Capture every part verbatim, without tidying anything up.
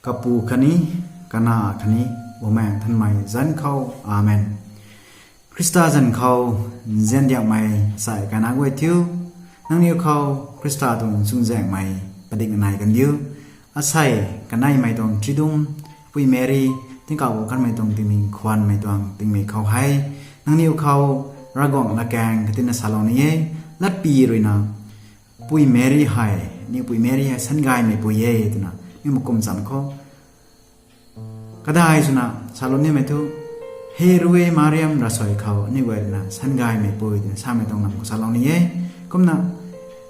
Kapu khatni, Kanac khatni, Bumaengh Nthanmei zanc khou. Amen. Khrista zanc khou nziandiakmei sai kanac guay thiu, nangniw khou Khrista tuang chuzaenghmei padikna nai kandiu. Asei kaneimei tuang chidum, Pui Meri, tingkauh khou kanmei tuang tingmik khwanmei tuang tingmik khou hei, nangniw khou Ravguangc latkaeng katina salou ni e. Latpy ruina, Pui Meri hei, aniw Pui Meri hei sangaymeipui e twna aniw makum cham khou kadai swna salou nimei thu, He Ruey Mariam ravsuai khou aniw guay ruina sangaymeipui twna samei tuang lam khou salou ni e. Kumna,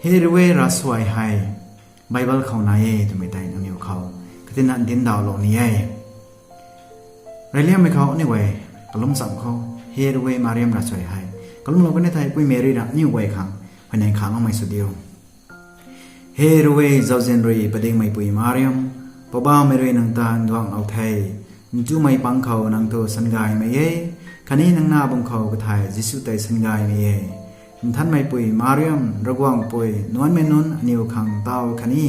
He Ruey ravsuai hei Bible khou nai e twmei tei nangniw khou katina ndauhlou ni e. Reyliangmei khou aniw guay kalum cham khou, He Ruey Mariam ravsuai hei kalumlou kani thei Pui Meri ra aniw guay khang huayney khaloumei sw diu. He Ruey zauzian rui padikmeipui Mariam, Poubauhmei rui nang ta nduanglou the. Ntumei pang khou nang thu sangaymei e, khatni nang na bam khou kathai Jisu tei sangaymei e. Nthanmeipui Mariam, Ravguangc pui, nuanmei nunc aniw khang taw khatni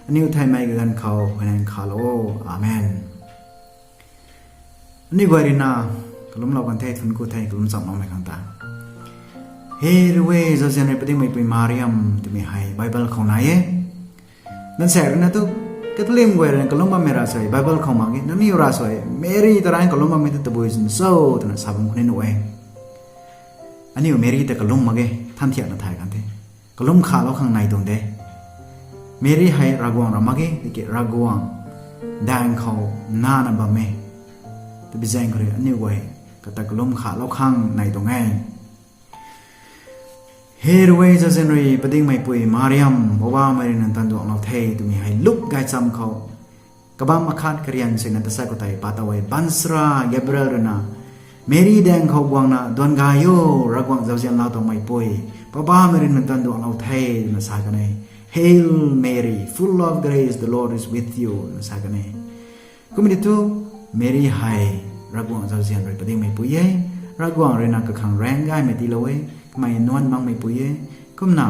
aniw theimei kaganv khou huayney khalou o. Amen. Aniw guay ruina kalumlou kan the, thuanc ku the kalum chamloumei khang ta. He Ruey zauzian rui padikmeipui Mariam twmei hei Bible khou nai e. Ganvsaekc ruina thu Catholic guay ruina kalum bammei ravsuai Bible khou mak ge, nangniw ravsuai Meri ta rui kalum bammei thu tabui zwn cho twna sa bam khou ni nuh e. Aniw Meri ta kalum mak ge, than thiakna thay kan the. Kalum khalou khang nai tuang de. Meri hei Ravguangc ra mak ge, tiki Ravguangc daeng khou nana bam e. Tabui zaeng khou rui aniw guay kata kalum khalou khang nai tuang e. He Ruey zauzian rui padikmeipui Mariam, Poubauhmei rui nang ta nduanglou the twmei hei Luk gaychamv khou kabamv akhat karian suina tachat khou tei patow e. Baanchara Gabriel ruina Meri daeng khou guangna, Duan gay o, Ravguangc zauzian laa tuangmeipui, Poubauhmei rui nang ta nduanglou the twna sa kan e. Hail Mary, full of grace, the Lord is with you, twna sa kan e. Kumna thu Meri hei Ravguangc zauzian rui padikmeipui e, Ravguangc ruina kakhang raengc gaymei tiilou e, kamei nuan makmeipui e. Kumna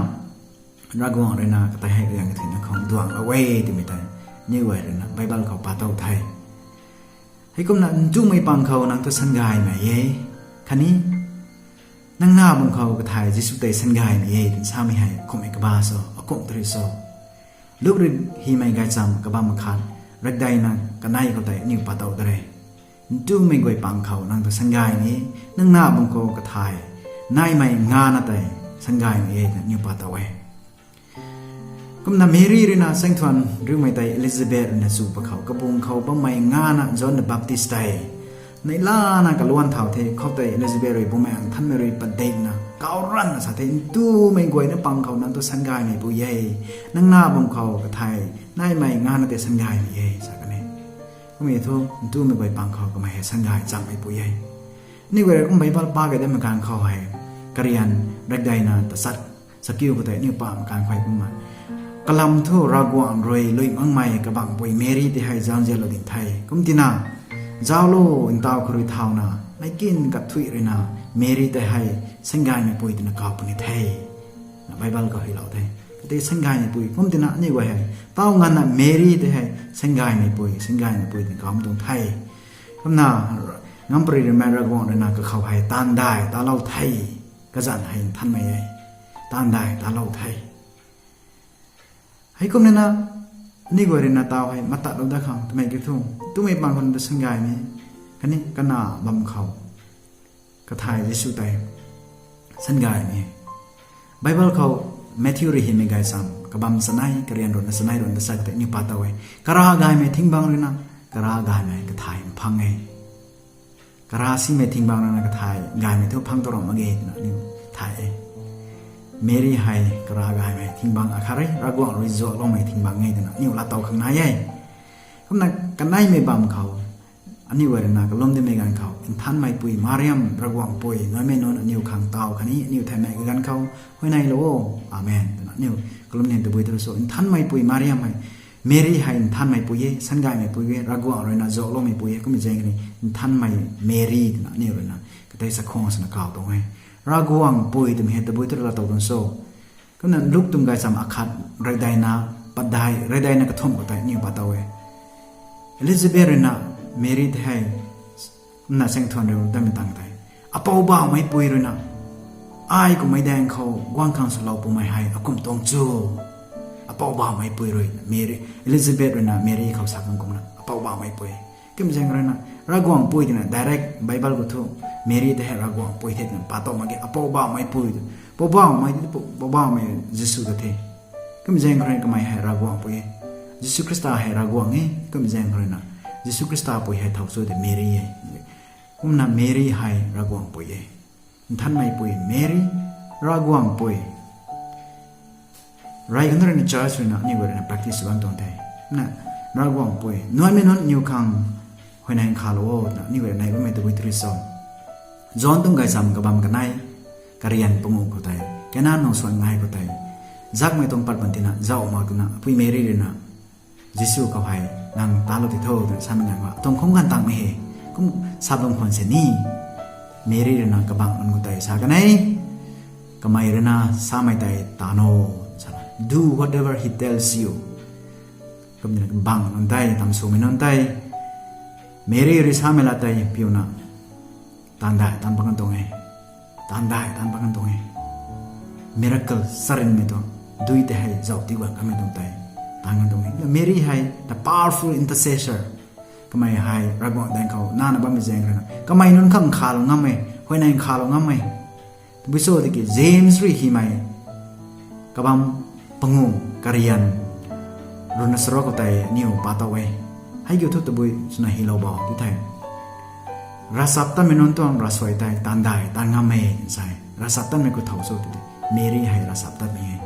Ravguangc ruina katei hei kaganv kathuina khou nduanglou e twmei tei aniw guay ruina Bible khou patow the. Heikumna ntumei pang khou nang thu sangaymei e, khatni nang na bam khou kathai Jisu tei sangaymei e twna samei hei kumhmei kaba cho, akumh tari cho. Luk rui hymei gaychamv kabamv akhat, rakdeina kanei khou tei aniw patow ta re. Ntumei guay pang khou nang ta sangaymei e, nang na bam khou kathai naimei ngana tei sangaymei e twna aniw patow e. Kumna Meri ruina saengthuan riumei tei Elizabeth ruina chu pakhou, kabung khou bammei ngana John the Baptist tei neihlana kaluan thau the. Khoutei Elizabeth rui Bumaengh Nthanmei rui padikna kauranna sa the, ntumei guayna pang khou nang thu sangaymeipui e, nang na bam khou kathai naimei ngana tei sangaymei e sa kan e. Kumna thu ntumei guay pang khou kamei hei sangay chammeipui e. Aniw guay rui kum Bible pa key damei ganv khou hei, karian rakdeina tachat chakiu khou tei aniw pamei ganv khou hei kumna, kalam thu Ravguangc rui lui makmei kabangpui Meri tei hei zauzianlou ding the. Kumtina, zauclo, ntaw khou rui thauna meic kin kathuic ruina Meri tei hei sangaymeipui twna kaw puni the. Na Bible khou hylou the. Katei sangaymeipui, kumtina aniw guay hei taw nganvna Meri tei hei sangaymeipui, sangaymeipui twna kaw tuang the. Kumna, ngampary ruimei Ravguangc ruina kakhou hei taanvdai talou the. Kazanc hei nthanmei e. Taanvdai talou the. Heikumna, aniw guay ruina taw hei matatlou dat khang twmei kiu thu, ntumei pang khou nang ta sangaymei, khatni kana bam khou kathai Jisu tei sangaymei. Bible khou Matthew rui hymei gaychamv kabamv chanei, karian ruhna chanei ruhna tachat khou tei aniw patow e. Kara gaymei thing bang ruina kara gaymei kathai mphang e. Kara simei thing bang ruina kathai gaymei thu phang tau ram mak ge twna aniw thay e. Meri hei kara gaymei thing bang akhat e, Ravguangc rui zuakloumei thing bang e twna aniw laatow khang nai e. Kumna kaneimei bam khou, aniw guay ruina kalum dimei ganv khou, Nthanmeipui Mariam, Ravguangc pui, nuanmei nunc aniw khang taw khatni aniw theimei kaganv khou huayneylou o. Amen twna aniw kalum ni tabui tw so. Nthanmeipui Mariam hei, Meri hei nthanmeipui e, sangaymeipui e, Ravguangc ruina zuakloumeipui e, kummei zaeng khatni Nthanmei Meri twna aniw ruina katei chakhwang swna kaw tuang e. Ravguangc pui twmei hei tabui tw laatow tuang so. Kumna Luk tuang gaychamv akhat, rakdeina padeih, rakdeina kathumh khou tei aniw patow e. Elizabeth rui na Mary tei hei, na seng thuan riu tamei tang tei, Apoubaumeipui rui na, ai kummei daeng khou guang khang swlou pumei hei akum tuang chu. Apoubaumeipui rui na Mary, Elizabeth rui na Mary khou sa kan kumna, Apoubaumeipui. Kum zaeng rui na, Ravguangpui twna direct Bible khou thu, Mary tei hei Ravguangpui the twna pa tau mak ge, Apoubaumeipui. Poubaumei, pou-, Poubaumei Jisu ta the. Kum zaeng khou rui na kamei hei Ravguangpui e. Jisu Khrista hei Ravguangc e, kum zaeng khou rui na. Jisu Khrista pui hei thau sw de Mary e. Kumna Mary hei Ravguangpui e. Nthanmeipui Mary, Ravguangpui. Rey kan rui na church rui na, aniu guay rui na practice bam tuang the. Na, Ravguangpui, nuanmei nunc niw khang huayney nkhalou o, twna aniu guay rui nai bammei tabui turi so. John tuang gaychamv kabam kanei, karian panguh khou tei, Kana nung suan ngai khou tei, zakmei tuang pat pan tina, zauh mak twna, Pui Mary rui na, Jisu khou hei, nang talou ti tho, twna samei nang a, tuang khum ganv tangmei he, kum sap bam khwan se ni, Mary rui na kabang nunc khou tei sa kan e, kamei rui na samei tei tan o, sa, do whatever he tells you. Kum tina kabang nunc tei, tam swmei nunc tei, Mary rui samei lat tei piuna, taanv dai taanv pat kan tuang e, taanv dai taanv pat kan tuang e. Miracle sarinmei tuang, dui tei hei zauh ti guan kanmei tuang tei, taanv kan tuang e. Mary hei the powerful intercessor. Kamei hei Ravguangc daeng khou nana bammei zaeng rui na, kamei nunc khang nkhalou ngam e, huayney nkhalou ngam e. Tabui cho tiki James rui hymei kabam panguh karian runa sarok khou tei aniw pa tau e. Hei kiu thu tabui swna hylou bau ti thei, ravchaptatmei nunc tuang ravsuai tei taanv dai taanv ngam e, sai. Ravchaptatmei khou thau cho ti the, Mary hei ravchaptatmei e.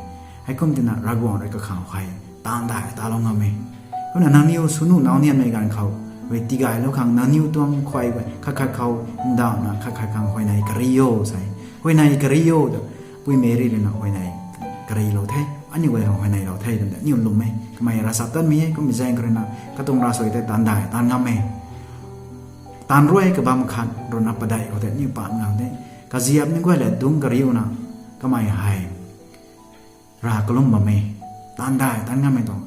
Heikum tina Ravguangc rui kakhang hei taanv dai talou ngam e. Kumna nangniw swnu nau nianmei ganv khou, rui tigaylou khang nangniw tuang khuay khat khat khou, ndauhna khat khat khang huayney kari o, sai. Huayney kari o ta, Pui Mary rui na huayney karilou the, aniu guay khang huayneylou the twna aniu lwm e. Kamei ravchaptatmei e, kummei zaeng khou rui na, katuang ravsuai tei taanv dai taanv ngam e. Taanv ruai kabam khat runa padeih khou tei aniu pat ngam the. Kaziap ni guay le dungc kariuna, kamei hei rav kalum bam e, taanv dai taanv ngam e tuang.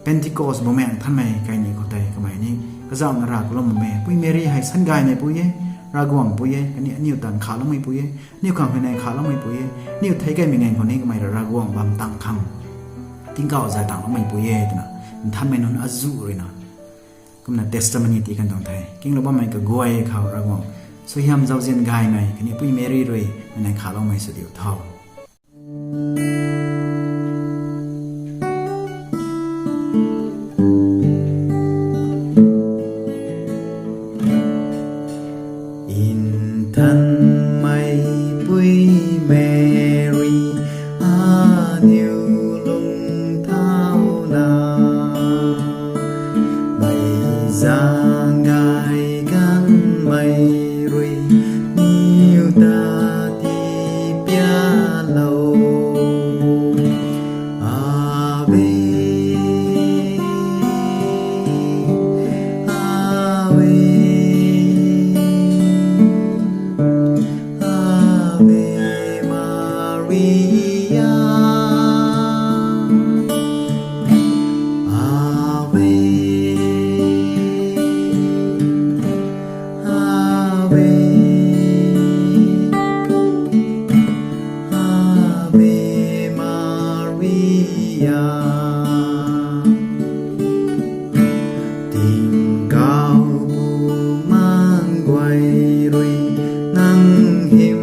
Pentecost Bumaengh Nthanmei kai ni khou tei kamei ni kazauhna rav kalum bam e. Pui Mary hei sangaymeipui e, Ravguangc pui e, kaniw aniw ta nkhaloumei pui e, aniw khang huayney nkhaloumei pui e, aniw thei kaimei nganv khou ni kamei rui Ravguangc bam tang khang tingkauh zay tangloumei pui e twna, nthanmei nunc azuh rui na, kumna testimony tii kan tuang the. Kinglou bammei kaguay khou Ravguangc suaihiam zauzian gaymei kaniw Pui Mary rui huayney nkhaloumei sw diu tho. Nthanmeipui Mary, aniw lung thauna, mei zaeng gay kanmei rui niw ta tipialou. Ave, Ave, Ave Maria. Ave, Ave, Ave Maria. Tingkauh Bumaengh guay rui nang hym